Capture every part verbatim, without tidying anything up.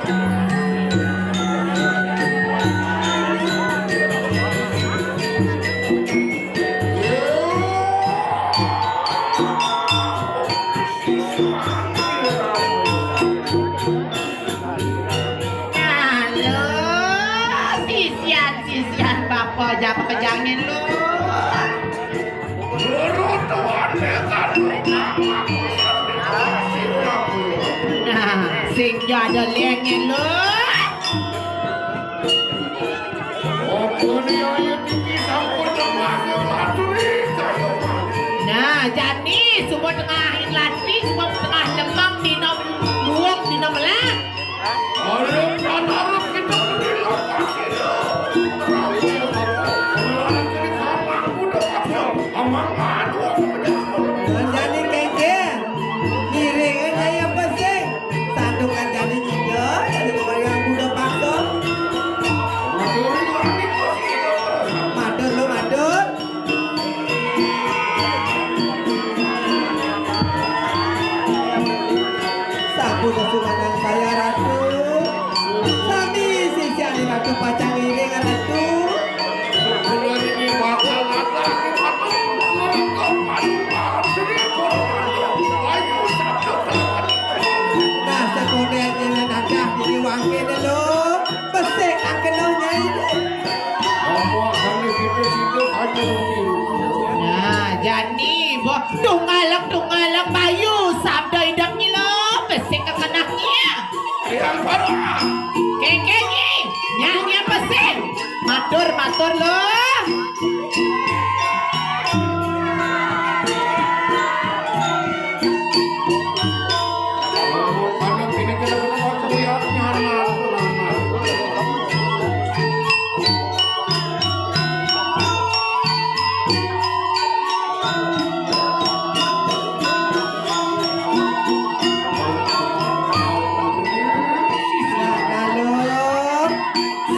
Halo, sisian-sisian bapa jam kejangin lu. Nah, sing jada lengen lu. Nah, jani suba tengahin latri, suba tengah lemang dina luung dina melah. Jani kengken, ngiring aja ya pesing. Sandukan jani nyida, jadi orang buda paksa. Matur lu, matur. Sampun sumanan saya, Ratu. Sami sisiane Ratu pacang ngiring, Ratu. Nah, sekolah ini nadah di wangke dulu. Besik angkeno nyai. Apa kali kita situ hanya rugi. Nah, jani, boh, tunggalek, tunggalek, bayu, sabda idep nyi lo, pesik kekenaknya. Yang parah. Kengkeng nyi, nyanyi pesik. Matur, matur lo.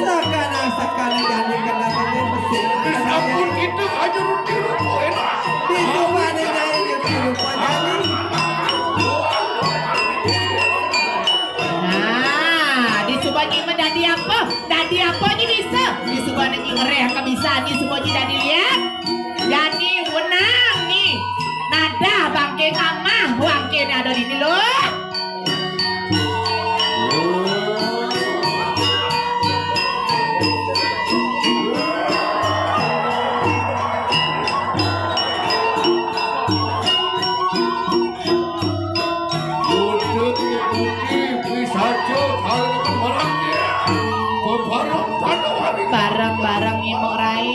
Sakana-sakana jani kena kena pesik. Sampun kita aja rugi rupa enak. Di rumah ni nyai rugi rupa jani. Nah, di suba nyi mah dadi apa? Dadi apa nyi bisa? Di suba nyi ngereh kebisan nyi suba nyi dadi liat. Jani wenang nyi. Nadah bangke ngamah, bangke ni ada di dulu. Bareng-bareng Imuk Rai.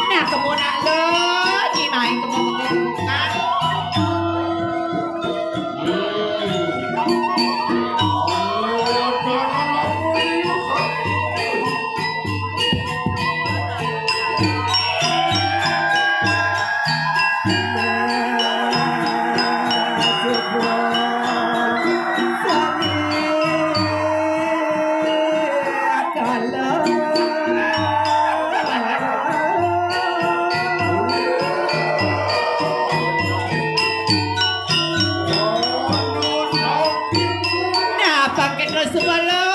Nah, kemu nak lo, nyi mai kemu, kemu nak. Nah, pakai terus sebelum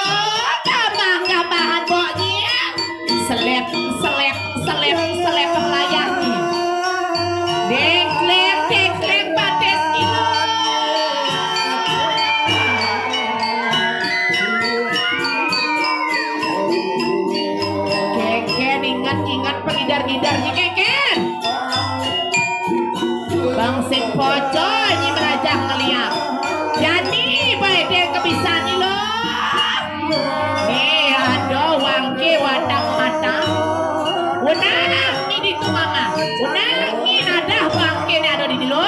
tambah-tambahan boknya. Selep, selep, selep, selep layar nih. Dengklek, dengklek, pates kilo. Keken, ingat, ingat pengidar-ngidarnya, Keken. Bang sing pocol nyi melajah ngeliat. Jani bae dia kebisan nyi lo. Nih ada wangke wadang matang. Wenang nyi ditu mama. Wenang nyi nadah wangke ni ada di dulu.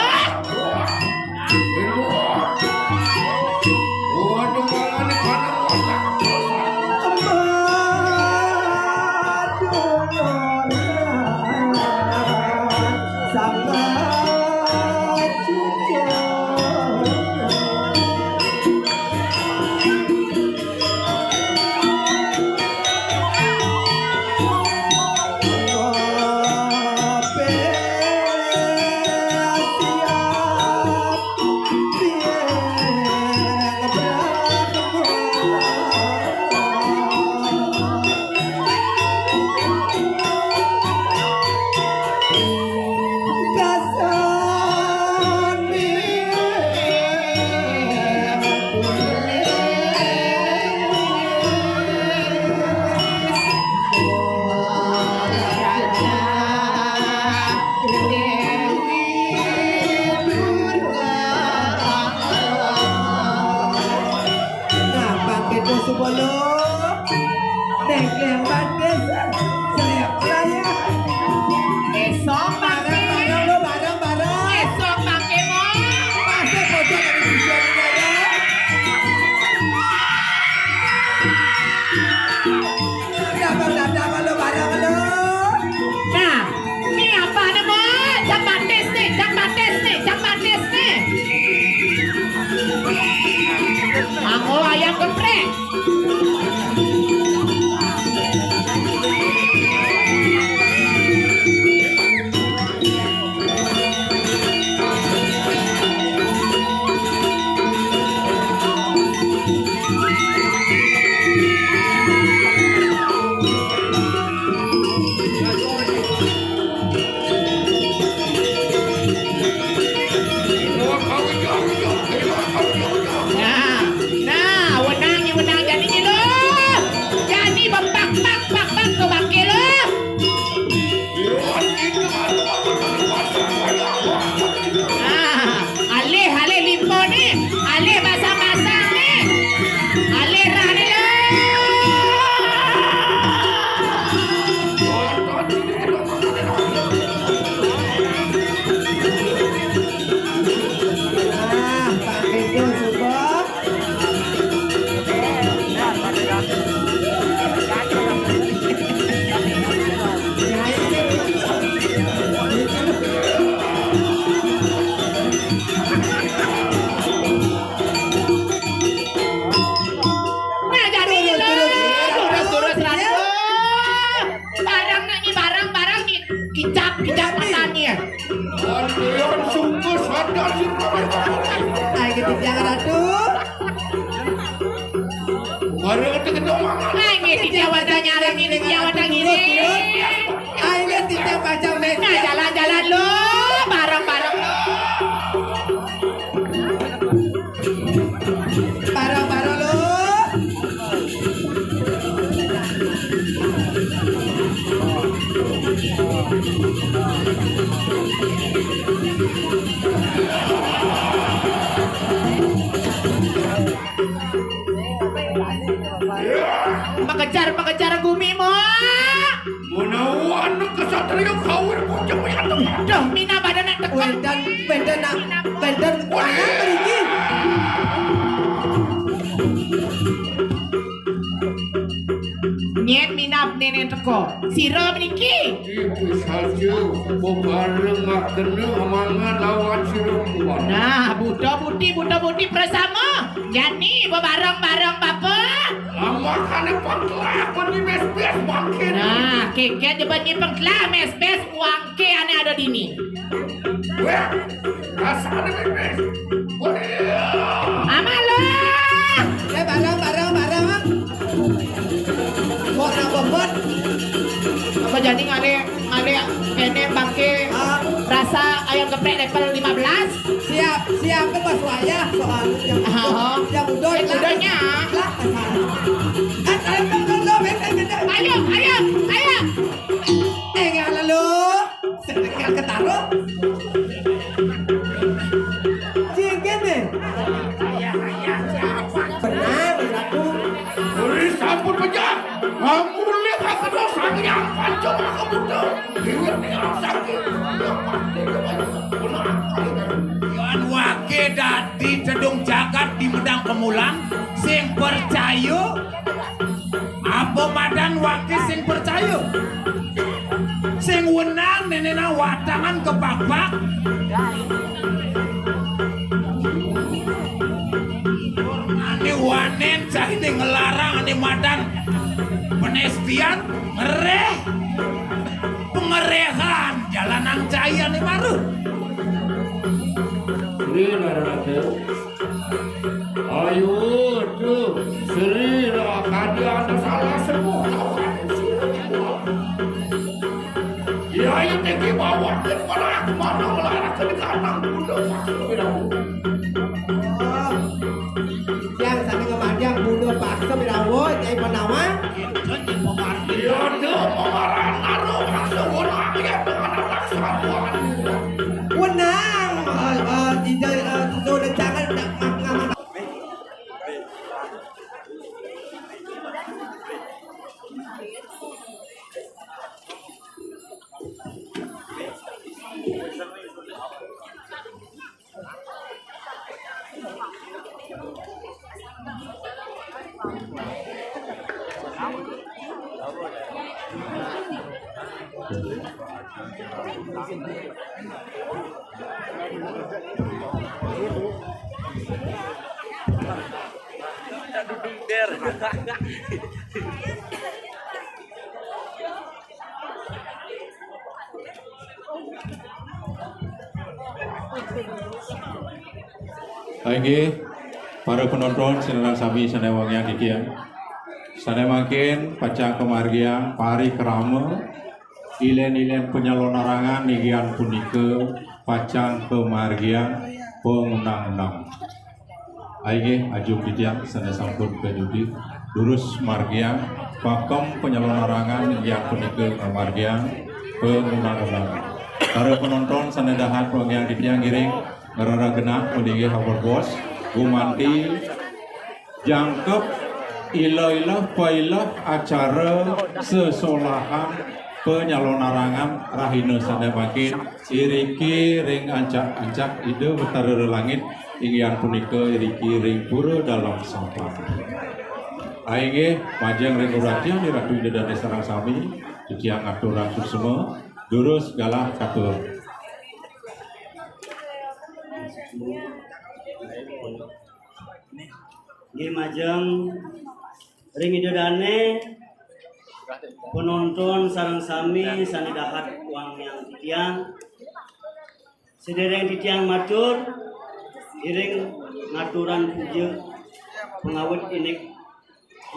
Ayo, titiang Ratu. Baru ngerti kedua. Ayo, titiang wajah nyarang ini, titiang wajah ini. Ayo, titiang pacang mes. Nah, jalan-jalan lu, bareng-bareng lu. Bareng-bareng lu. Mengejar, mengejar gumi mo. Menawan kesatria kawin bujang yang tepat. Duh, mina badan nak tekon. Wedan, wedan nak, wedan anak pergi. Nyet minab nene teko. Sira mriki. Iku saja bebareng ngakene amangan lawan sira kuat. Nah, Buddha Budi, Buddha Budi bersama. Jani bebareng-bareng bapa. Amakane pangkelak meni mes-mes bangkit. Nah, keket je benyi pengkelak mes-mes wangke ane ada dini. Weh, kasar mes-mes. Weh. Amal lah. Eh, bareng, bareng, bareng. Kok nak bobot? Apa jadi ngale, ngale kene bangke? Ah. Rasa ayam geprek level lima belas. Siap, siap ke pas wayah soal yang, ah, yang udah yang lah. Udahnya. Lah, kasar. Eh, ayo, ayo, ayo, ayo, ayo. Ayo, ayo, ayo. Eh, ngala lu. Sedekah ketaruh. Jengkel deh. Benar, aku. Beri sampun pejah. Ngamulih aku dosa yang pancung aku butuh. Dewi tinggal sakit. Yan wake dadi tedung jagat di medang kemulan, sing percaya. Apa madan wake sing percaya? Sing wenang nenena watangan kebabak. Ane wanen cahine ngelarang ane madan penestian ngereh. Pengerehan jalanan cahine maru. Ini narate. Ayo, tuh, Sri lah, tadi ada salah semua. Ya, ayo, tinggi bawah, ke mana, mana, mana, ke kanan, udah, masuk, udah. Yang sana kemadang, udah, paksa, udah, woi, jadi penawar. Iya, tuh, pengarang, naruh, masuk, udah, ya, pengarang, sama. Wenang, eh, eh, di, eh, di, di, jangan, nak, nak, nak, nak. Inggih, para penonton, sinareng sami sane wangiang titiang. Sane mangkin pacang kamargiang parikrama, ilen-ilen panyalonarangan inggih punika pacang kamargiang pangundang-undang. Inggih, ajeng titiang sane sampun kajudi, durus margiang pakem panyalonarangan inggih punika ngamargiang pangundang-undang. Para penonton sane dahat wangiang titiang ngiring ngrereh genah puniki Hawar Bos, gumanti jangkep ileh-ileh paileh acara sesolahan panyalonarangan rahina sane mangkin iriki ring ancak-ancak Ida Betara Rerangit inggih punika iriki ring Pura Dalem Sampang. Inggih, majeng ring uratian Ratu Ida Dane sareng sami, titiang aturang suksma, durus galah katur. Nggih, majeng ring Ida Dane, penonton sareng sami sane dahat wangiang titiang. Sedereng titiang matur, iring ngaturan puja pangawit indik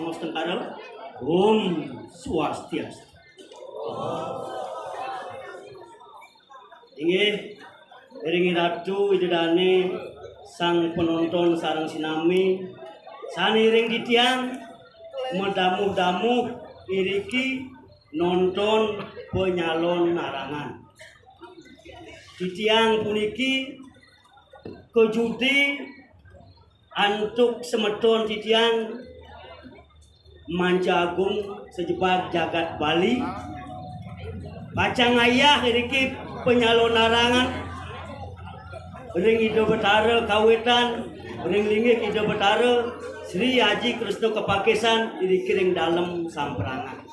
Angos Tengkara. Om Swastiastu. Inggih, iring Ratu Ida Dane, sang penonton sareng sinami, sane iring titiang madamuh-damuh iriki nonton penyalon narangan. Titiang puniki kajudi antuk semeton titiang Manca Agung sajebag jagat Bali. Pacang ngayah iriki penyalon narangan ring Ida Betara kawitan ring linggih Ida Betara Sri Aji Kresna Kepakisan iriki ring dalem samprangan.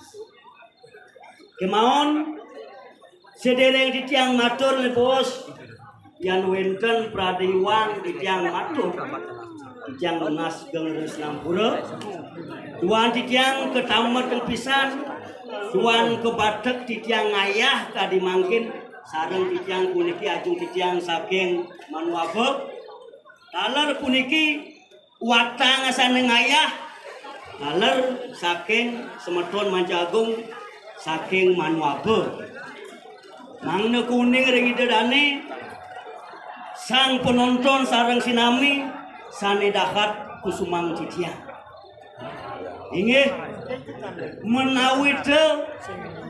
Kemawon sedereng titiang matur, Bos, yan wenten pradéwang titiang matur, titiang nunas geng ring sinampura. Duan titiang katamet pisan, duan kabatek titiang ngayah kadi mangkin sareng titiang puniki ajeng titiang saking Manuaba. Taler puniki watang sane ngayah, taler saking semeton Manca Agung saking Manuaba. Mangda kuning ring Ida Dane, sang penonton sareng sinami sane dahat kusumang titiang. Inggih, menawi ta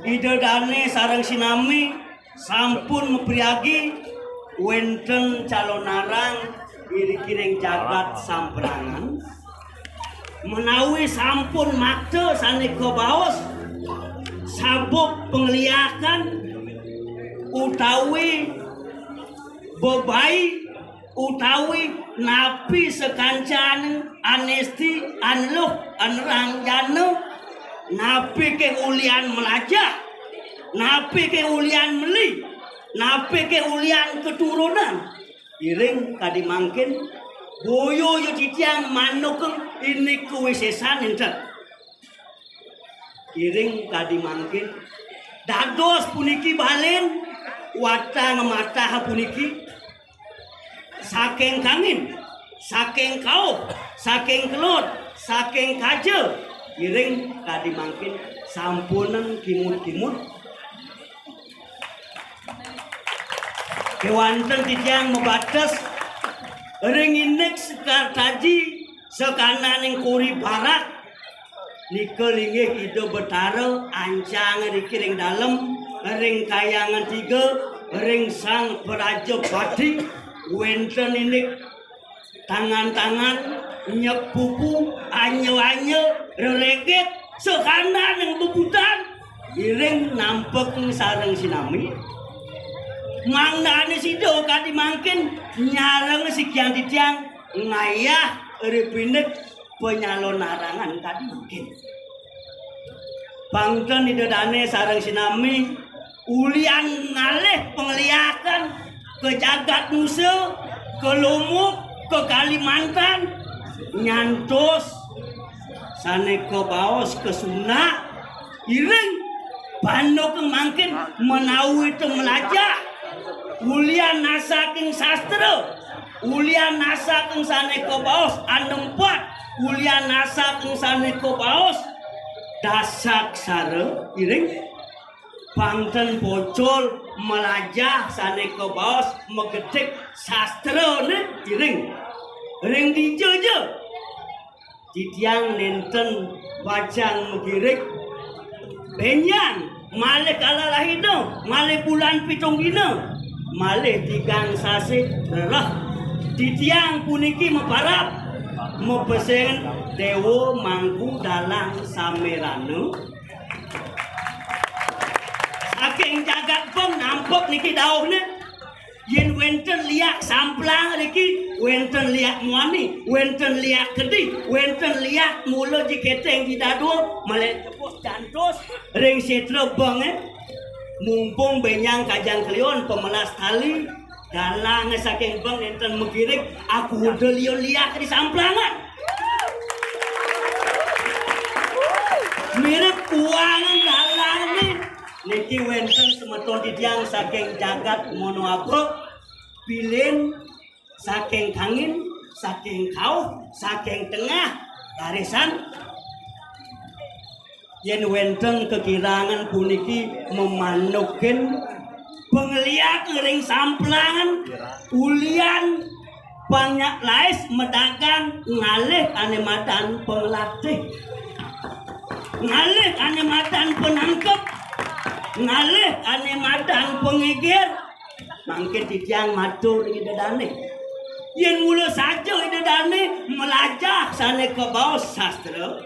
Ida Dane sareng sinami sampun mapriagi wenten calon arang iriki ring jagat samprangan, menawi sampun makta sane kabaos sabuk pangliakan utawi bebai utawi napi sakancan anesti anluh anranjana, napi ke ulian melajah, napi ke ulian meli, napi ke ulian keturunan. Iring kadi mangkin, boya ya titiang manuk indik kawisesan enten. Iring kadi mangkin, dados puniki balen, watang matah puniki, saking kangin, saking kauh, saking kelod, saking kaja, iring kadi mangkin, sampunang kimud-kimud. Kewanten titiang mabates ring indik sekar taji sakananing kuri barak, nika linggih Ida Betara ancang riki ring dalem, ring kayangan tiga, ring Sang Prajapati, wenten indik tangan-tangan, nyek pupu, anya-anya, rereget, sakananing bebutan, iring nampek sareng sinami. Mangdane sida kadi mangkin nyareng sikian titiang ngayah ripindik penyalon narangan kadi mangkin. Pangten Ida Dane sareng sinami ulian ngalih pangliakan ke jagat Nusa, ke Lombok, ke Kalimantan, nyantos sane kabaos ke Sunda, iring panuk mangkin menawi te melajah, ulian nasaking sastra, ulian nasaking sane kabaos anempat, ulian nasaking sane kabaos dasaksara, iring pangten pocol melajah sane kabaos magedik sastrane, iring ring dija ja titiang nenten pacang magirik benjang malih kalalahina, malih bulan pitung dina, malih tigang sasih rereh. Titiang puniki maparab mapesen Dewa Mangku Dalang Samirana. Saking jagat pun nampek niki dauhne. Yen wenten liak samplang riki, wenten liak muani, wenten liak kedi, wenten liak mula ji keteng ji dadua, malih tepuk jantos ring setra beng, eh. Mumpung benyang kajang kelion pemelas tali, dalang saking beng nenten magirik, aku udah lion liak di samplangan. Mirip kuangan dalang ni. Niki wenten semeton titiang saking jagat Monoaba. Bilin saking kangin, saking kauh, saking tengah, larisan. Yen wenten kekirangan puniki memanukin pangliak ring samplangan ulian panyak lais medagang ngalih ane madan panglatih, ngalih ane madan penangkep, ngalih ane madan pangigir. Mangkin titiang matur ring Ida Dane. Yen mula saja Ida Dane mlajah sane kabaos sastra,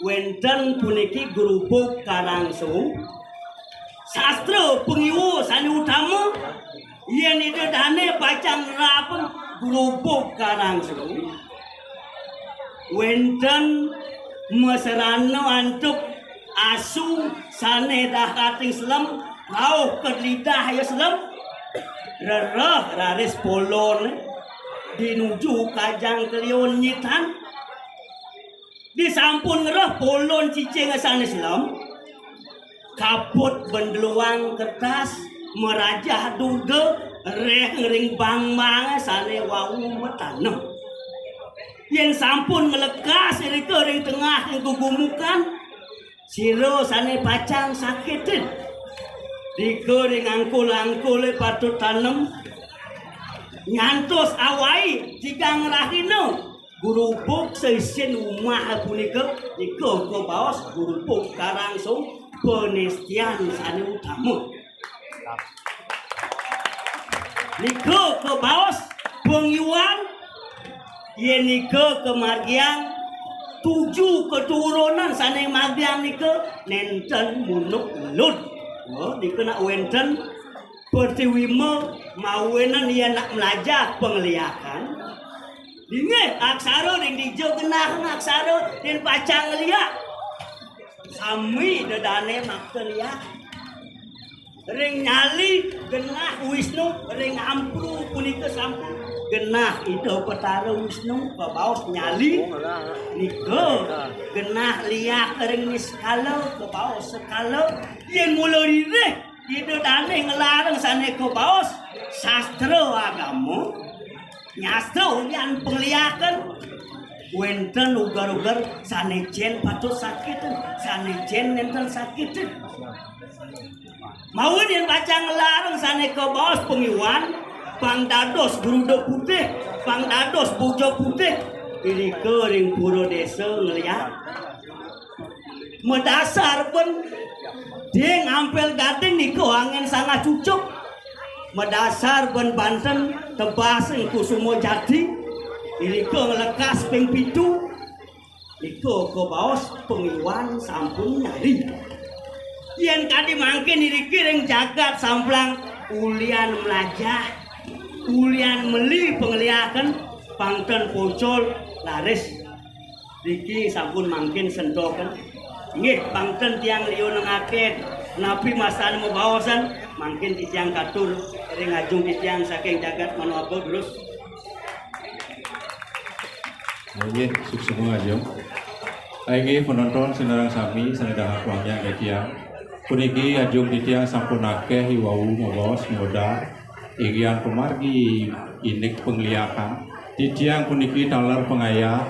wenten puniki grubug karangsu, sastra pangiwa sane utama. Yen Ida Dane pacang nerapang grubug karangsu, wenten masrana antuk asu sane dahating selem, rauh ka lidah ya selem, rereh raris polon dinuju kajang keliun nyitan. Disampun ngreh polon cicing sane selem, kaput bendeluang kertas, marajah duda, reh ring bang-bang sane wau matanem. Yen sampun nglekas irika ring tengah gegumukan, sira sane pacang sakitin. Dika ring angkul-angkule patut tanem, nyantos awai tigang rahina. Grubug saisin umah punika, nika kabaos grubug karangsu, panestian sane utama. Nika kabaos pangiwan, yen nika kamargiang tuju keturunan sane margiang nika nenten munuk lud. Oh, nika nak wenten Pertiwima mawinan yen nak mlajah pangliakan. Inggih, aksara ring dija genah aksara yen pacang ngeliak. Sami dedane makta liak. Ring nyali genah Wisnu, ring ampru punika sampun genah Ida Betara Wisnu, kabaos nyali. Nika genah liak ring niskala, kabaos sekala. Yen mula ririh Ida dane nglarang sane kabaos sastra agama, nyastra ulian pangliakan, wenten uger-uger sane jen patut sakitin, sane jen nenten sakitin. Mawon yen pacang nglarang sane kabaos pangiwan, pang dados gruda putih, pang dados boja putih, irika ring pura desa ngeliak. Madasar ben ding ampel gading nika angin sangat cucuk. Madasar ben banten tebas ing kusuma jati. Irika nglekas ping pitu. Nika kabaos pangiwan sampun nyari. Yen kadi mangkin iriki ring jagat Samplang ulian mlajah, ulian meli pangliakan pangten pocol laris. Riki sampun mangkin sentoken. Nggih, pangten tiang liu nengake napi masane mabaosan, mangkin titiang katur ring ajung titiang saking jagat Manoaba, durus. Inggih, suksema ajung. Inggih, penonton sinareng sami sane dahat wangiang titiang. Puniki ajung titiang sampun akeh iwau mabaos modal. Inggihan pamargi indik pangliakan. Titiang puniki taler pangayah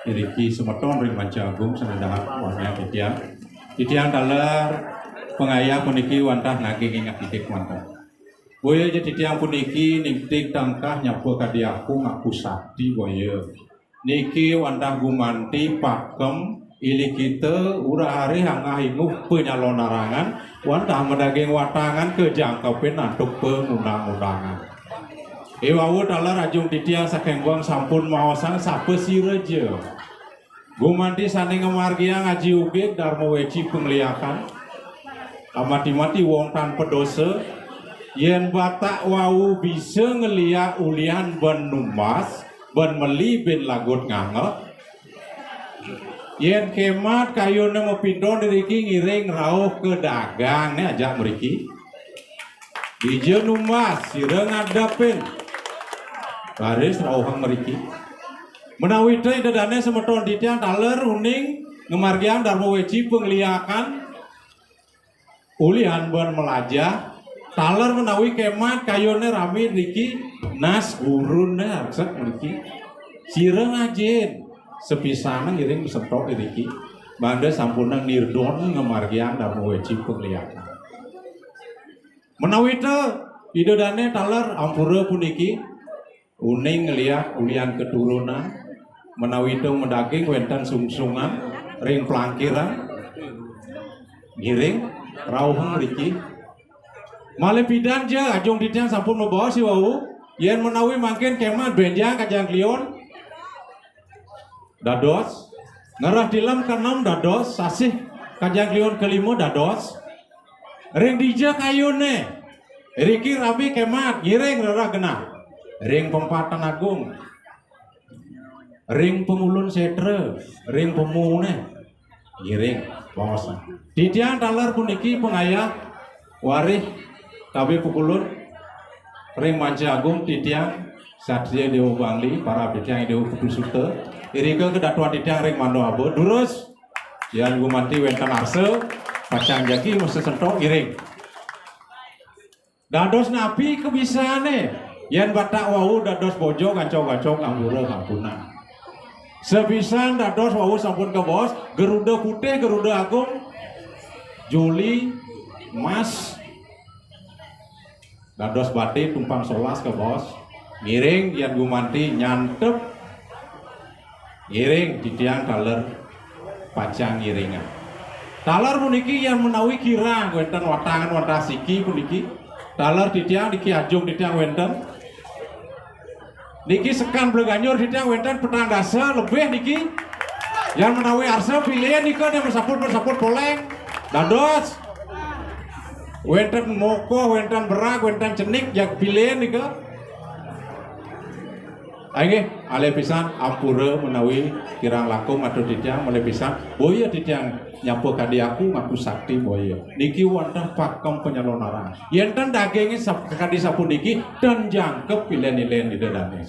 iriki semeton ring Manca Agung sane dahat wangiang titiang. Titiang taler pangayah puniki wantah naging indik wantah. Boya ja titiang puniki nigtig tangkah nyapa kadi aku ngaku sakti boya. Niki wantah gumanti pakem ilikita urah arih angah inguh panyalonarangan wantah madaging watangan kajangkepin antuk pangundang-undangan. Iwau taler ajung titiang saking gong sampun maosang sapa sira ja. Gumanti sane ngamargiang aji ugig Darma Weci Pangliakan. Amati-mati wong tanpa dosa, yen Batak wau bisa ngeliak ulian ben numbas, ben meli bin lagut ngangek. Yen kemat kayune mapinton iriki ngiring rauh ke dagang ne ajak mriki. Dija numbas, sira ngadepin. Baris rauhang mriki. Menawi te Ida dane semeton titiang taler uning ngamargiang Darma Weci Pangliakan. Ulihan ben melajah, Taler menawi kemat kayune rami niki, nas gurun ne arsek niki. Sira ngajin, sepisan ngiring sentok niki. Mangda sampunang nirdon ngamargiang dharma weci pangliakan. Menawi te Ida Dane taler ampura puniki, uning ngliak ulian keturunan, menawi te madaging wenten sungsungan ring plangkiran, ngiring rauh mriki. Malih pidan ja ajung titiang sampun mabaos i wau, yen menawi mangkin kemat benjang kajang kliun. Dados, ngereh tilem kanem dados, sasih kajang kliun kalima dados. Ring dija kayune, riki rami kemat, ngiring rereh genah. Ring pempatan agung, ring pangulun setra, ring pemune, ngiring, baos. Titiang taler puniki pangayah warih kabe pukulun ring manca agung titiang Satria Dewa Bangli, para titiang Dewa Putu Suta, irika kedatuan titiang ring Mando Aba, durus, yan gumanti wenten arsa, pacang jagi mesti sentok ngiring. Dados napi kabisane? Yen Batak wau dados bojo gancog-gancog ampura sampunang. Sepisan dados wau sampun kabaos, Garuda Putih, Garuda Agung, Juli, Mas, dados batin tumpang solas kabaos. Ngiring yen gumanti nyantep. Ngiring titiang taler pacang ngiringan. Taler puniki yen menawi kirang wenten watangan wantah siki puniki. Taler titiang niki ajung titiang wenten. Niki sekan Bleganyur titiang wenten petang dasa lebih niki. Yen menawi arsa pilih nika nih saput saput poleng. Dados wenten mokoh, wenten berag, wenten cenik, jag pilih nika. Inggih, malih pisan ampura menawi kirang langkung atur titiang, malih pisan boya titiang nyapa kadi aku ngaku sakti boya. Niki wantah pakem panyalonarang. Yen ten daginge sap-, kadi sapuniki, ten jangkep ilen-ilen Ida Dane.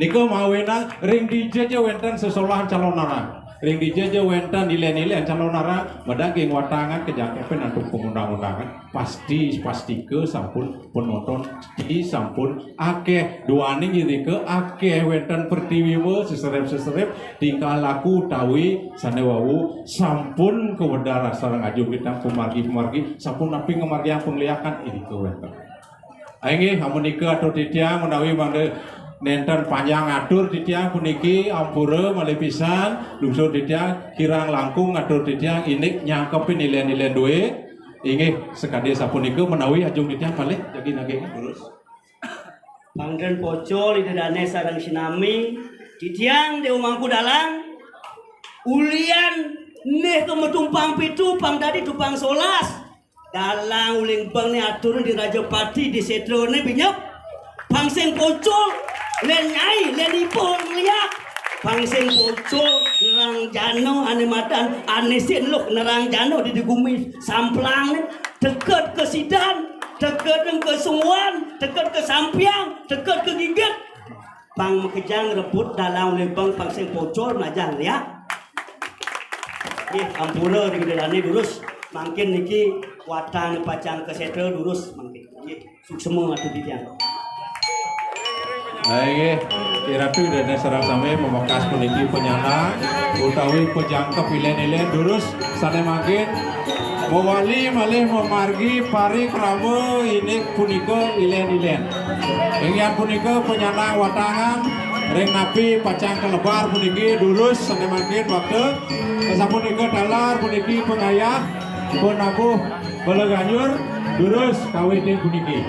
Nika mawinan ring dija ja wenten sesolahan calonarang. Ring dija ja wenten ilen-ilen calonarang, madaging watangan kajangkepin antuk pangundang-undangan. Pasti, pastika sampun penonton, pasti sampun akeh duaning irika, akeh wenten pertiwi seserep-seserep tingkah laku utawi sane wau sampun kawedar sareng ajung titiang pamargi-pamargi, sampun napi ngamargiang pangliakan irika wenten. Inggih, amunika atur titiang menawi mangda nenten panjang atur titiang puniki ampura malih pisan, lungsur titiang kirang langkung atur titiang indik nyangkepin ilen-ilen duit. Inggih, sakadi sapunika menawi ajung titiang malih jagi naging terus. Pangden pocol Ida Dane sareng sinami, titiang Dewa Mangku Dalang, ulian neh ka matumpang pitu, pang dadi tumpang solas. Dalang uling bang ne aturne di Rajapati, di setrone binyep. Pang sing pocol, len nyai, len ipo ngeliak. Pang sing pocol, nerang jano ane madan, ane sin luk nerang jano di, di gumi samplang ne. Teket ke sidan, teket ke sunguan, teket ke sampiang, teket ke gigit. Pang makejang rebut dalang uling bang pang sing pocol melajah ngeliak. Nggih, ampura ring Ida Dane durus. Mangkin niki watang pacang kasetra durus mangkin. Nggih, suksema atur titiang. Nah, inggih, iratu Ida Dane sareng sami mamekas puniki panyandang utawi pajangkep ilen-ilen durus sane mangkin mawali malih mamargi parikrama indik punika ilen-ilen. Inggih punika panyandang watangan ring napi pacang kalebar puniki durus sane mangkin bakta. Sapunika taler puniki pangayah penabuh Bala Ganjur durus kawitin puniki.